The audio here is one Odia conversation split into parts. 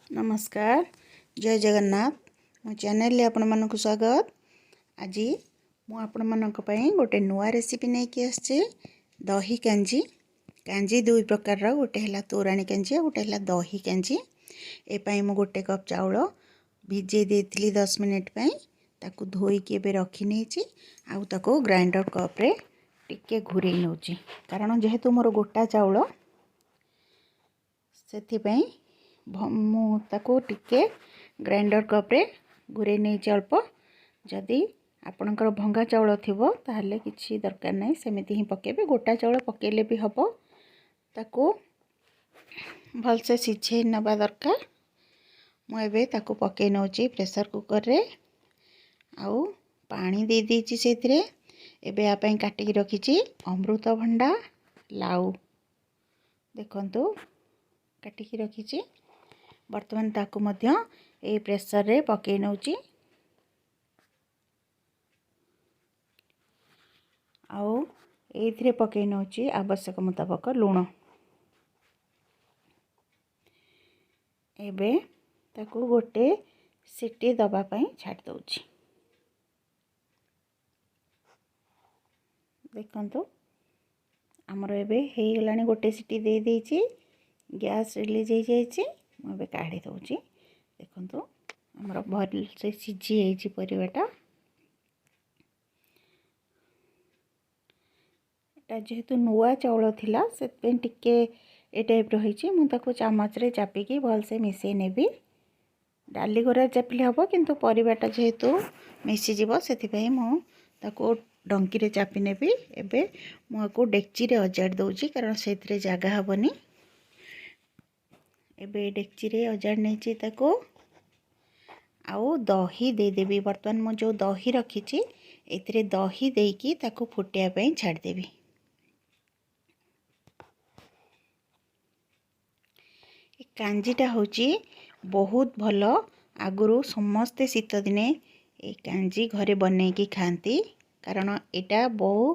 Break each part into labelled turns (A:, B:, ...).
A: ନମସ୍କାର, ଜୟ ଜଗନ୍ନାଥ। ମୋ ଚ୍ୟାନେଲରେ ଆପଣମାନଙ୍କୁ ସ୍ୱାଗତ। ଆଜି ମୁଁ ଆପଣମାନଙ୍କ ପାଇଁ ଗୋଟେ ନୂଆ ରେସିପି ନେଇକି ଆସିଛି, ଦହି କାଞ୍ଜି। କାଞ୍ଜି ଦୁଇ ପ୍ରକାରର, ଗୋଟେ ହେଲା ତୋରାଣୀ କାଞ୍ଜି ଆଉ ଗୋଟେ ହେଲା ଦହି କାଞ୍ଜି। ଏ ପାଇଁ ମୁଁ ଗୋଟେ କପ୍ ଚାଉଳ ଭିଜେଇ ଦେଇଥିଲି 10 ମିନିଟ୍ ପାଇଁ। ତାକୁ ଧୋଇକି ଏବେ ରଖିନେଇଛି ଆଉ ତାକୁ ଗ୍ରାଇଣ୍ଡର କପ୍ରେ ଟିକେ ଘୁରେଇ ନେଉଛି, କାରଣ ଯେହେତୁ ମୋର ଗୋଟା ଚାଉଳ, ସେଥିପାଇଁ ମୁଁ ତାକୁ ଟିକେ ଗ୍ରାଇଣ୍ଡର କପ୍ରେ ଘୁରେଇ ନେଇଛି ଅଳ୍ପ। ଯଦି ଆପଣଙ୍କର ଭଙ୍ଗା ଚାଉଳ ଥିବ, ତାହେଲେ କିଛି ଦରକାର ନାହିଁ, ସେମିତି ହିଁ ପକାଇବେ। ଗୋଟା ଚାଉଳ ପକାଇଲେ ବି ହେବ। ତାକୁ ଭଲସେ ସିଝେଇ ନେବା ଦରକାର। ମୁଁ ଏବେ ତାକୁ ପକାଇ ନେଉଛି ପ୍ରେସର୍ କୁକର୍ରେ ଆଉ ପାଣି ଦେଇଦେଇଛି ସେଇଥିରେ। ଏବେ ୟା ପାଇଁ କାଟିକି ରଖିଛି ଅମୃତଭଣ୍ଡା, ଲାଉ, ଦେଖନ୍ତୁ କାଟିକି ରଖିଛି। ବର୍ତ୍ତମାନ ତାକୁ ମଧ୍ୟ ଏଇ ପ୍ରେସରରେ ପକାଇ ନେଉଛି ଆଉ ଏଇଥିରେ ପକାଇ ନେଉଛି ଆବଶ୍ୟକ ମୁତାବକ ଲୁଣ। ଏବେ ତାକୁ ଗୋଟେ ସିଟି ଦେବା ପାଇଁ ଛାଡ଼ି ଦେଉଛି। ଦେଖନ୍ତୁ, ଆମର ଏବେ ହେଇଗଲାଣି। ଗୋଟେ ସିଟି ଦେଇ ଦେଇଛି, ଗ୍ୟାସ୍ ରିଲିଜ୍ ହେଇଯାଇଛି। ମୁଁ ଏବେ କାଢ଼ି ଦେଉଛି। ଦେଖନ୍ତୁ, ଆମର ଭଲସେ ସିଝି ଯାଇଛି ପରିବାଟା। ଏଟା ଯେହେତୁ ନୂଆ ଚାଉଳ ଥିଲା, ସେଥିପାଇଁ ଟିକେ ଏ ଟାଇପ୍ର ହେଇଛି। ମୁଁ ତାକୁ ଚାମଚରେ ଚାପିକି ଭଲସେ ମିଶାଇ ନେବି। ଡାଲି ଗରା ଚାପିଲେ ହେବ, କିନ୍ତୁ ପରିବାଟା ଯେହେତୁ ମିଶିଯିବ, ସେଥିପାଇଁ ମୁଁ ତାକୁ ଡଙ୍କିରେ ଚାପି ନେବି। ଏବେ ମୁଁ ଆକୁ ଡେକ୍ଚିରେ ଅଜାଡ଼ି ଦେଉଛି, କାରଣ ସେଇଥିରେ ଜାଗା ହେବନି। ଏବେ ଡେକ୍ଚିରେ ଅଜାଡ଼ି ନେଇଛି ତାକୁ ଆଉ ଦହି ଦେଇଦେବି। ବର୍ତ୍ତମାନ ମୁଁ ଯେଉଁ ଦହି ରଖିଛି, ଏଥିରେ ଦହି ଦେଇକି ତାକୁ ଫୁଟିବା ପାଇଁ ଛାଡ଼ିଦେବି। ଏ କାଞ୍ଜିଟା ହେଉଛି ବହୁତ ଭଲ। ଆଗରୁ ସମସ୍ତେ ଶୀତଦିନେ ଏ କାଞ୍ଜି ଘରେ ବନେଇକି ଖାଆନ୍ତି, କାରଣ ଏଇଟା ବହୁ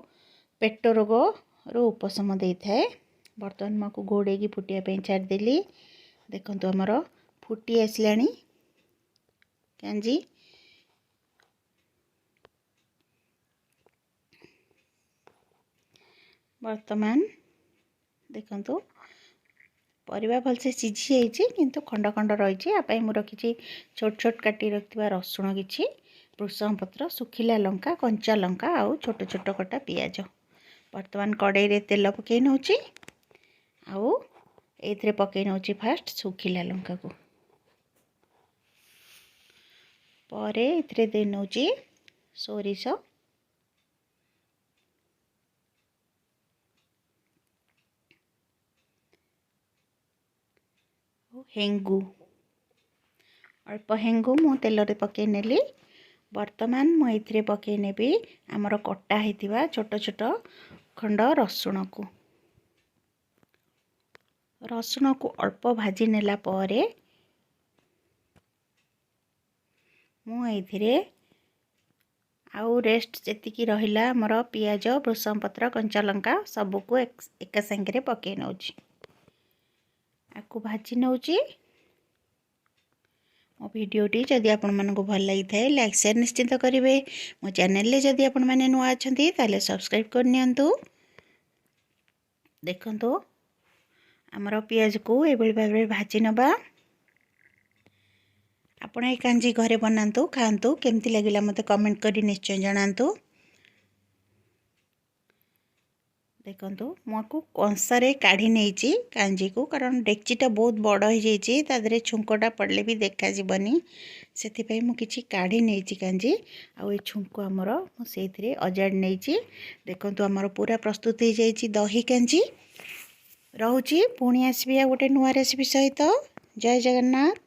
A: ପେଟ ରୋଗରୁ ଉପଶମ ଦେଇଥାଏ। ବର୍ତ୍ତମାନ ମୁଁ ଆକୁ ଘୋଡ଼େଇକି ଫୁଟିବା ପାଇଁ ଛାଡ଼ିଦେଲି। ଦେଖନ୍ତୁ, ଆମର ଫୁଟି ଆସିଲାଣି କାଞ୍ଜି। ବର୍ତ୍ତମାନ ଦେଖନ୍ତୁ, ପରିବା ଭଲସେ ସିଝି ଯାଇଛି, କିନ୍ତୁ ଖଣ୍ଡ ଖଣ୍ଡ ରହିଛି। ଆ ପାଇଁ ମୁଁ ରଖିଛି ଛୋଟ ଛୋଟ କାଟି ରଖିଥିବା ରସୁଣ କିଛି, ଭୃଷଙ୍ଗ ପତ୍ର, ଶୁଖିଲା ଲଙ୍କା, କଞ୍ଚା ଲଙ୍କା ଆଉ ଛୋଟ ଛୋଟ କଟା ପିଆଜ। ବର୍ତ୍ତମାନ କଡ଼େଇରେ ତେଲ ପକାଇ ନେଉଛି ଆଉ ଏଇଥିରେ ପକାଇ ନେଉଛି ଫାଷ୍ଟ ଶୁଖିଲା ଲଙ୍କାକୁ। ପରେ ଏଥିରେ ଦେଇ ନେଉଛି ସୋରିଷ, ହେଙ୍ଗୁ। ଅଳ୍ପ ହେଙ୍ଗୁ ମୁଁ ତେଲରେ ପକାଇ ନେଲି। ବର୍ତ୍ତମାନ ମୁଁ ଏଇଥିରେ ପକାଇ ନେବି ଆମର କଟା ହେଇଥିବା ଛୋଟ ଛୋଟ ଖଣ୍ଡ ରସୁଣକୁ। ରସୁଣକୁ ଅଳ୍ପ ଭାଜି ନେଲା ପରେ ମୁଁ ଏଇଥିରେ ଆଉ ରେଷ୍ଟ ଯେତିକି ରହିଲା ଆମର ପିଆଜ, ଭୃଷଙ୍ଗ ପତ୍ର, କଞ୍ଚା ଲଙ୍କା ସବୁକୁ ଏକା ସାଙ୍ଗରେ ପକାଇ ନେଉଛି, ଆକୁ ଭାଜି ନେଉଛି। ମୋ ଭିଡ଼ିଓଟି ଯଦି ଆପଣମାନଙ୍କୁ ଭଲ ଲାଗିଥାଏ, ଲାଇକ୍ ସେୟାର ନିଶ୍ଚିତ କରିବେ। ମୋ ଚ୍ୟାନେଲରେ ଯଦି ଆପଣମାନେ ନୂଆ ଅଛନ୍ତି, ତାହେଲେ ସବସ୍କ୍ରାଇବ୍ କରିନିଅନ୍ତୁ। ଦେଖନ୍ତୁ, ଆମର ପିଆଜକୁ ଏଭଳି ଭାବରେ ଭାଜି ନେବା। ଆପଣ ଏ କାଞ୍ଜି ଘରେ ବନାନ୍ତୁ, ଖାଆନ୍ତୁ। କେମିତି ଲାଗିଲା ମୋତେ କମେଣ୍ଟ କରି ନିଶ୍ଚୟ ଜଣାନ୍ତୁ। ଦେଖନ୍ତୁ, ମୁଁ ଆକୁ କଂସାରେ କାଢ଼ି ନେଇଛି କାଞ୍ଜିକୁ, କାରଣ ଡେକ୍ଚିଟା ବହୁତ ବଡ଼ ହେଇଯାଇଛି, ତା ଦେହରେ ଛୁଙ୍କଟା ପଡ଼ିଲେ ବି ଦେଖାଯିବନି। ସେଥିପାଇଁ ମୁଁ କିଛି କାଢ଼ି ନେଇଛି କାଞ୍ଜି ଆଉ ଏ ଛୁଙ୍କ ଆମର ମୁଁ ସେଇଥିରେ ଅଜାଡ଼ି ନେଇଛି। ଦେଖନ୍ତୁ, ଆମର ପୁରା ପ୍ରସ୍ତୁତ ହେଇଯାଇଛି ଦହି କାଞ୍ଜି। ରହୁଛି, ପୁଣି ଆସିବି ଆଉ ଗୋଟେ ନୂଆ ରେସିପି ସହିତ। ଜୟ ଜଗନ୍ନାଥ।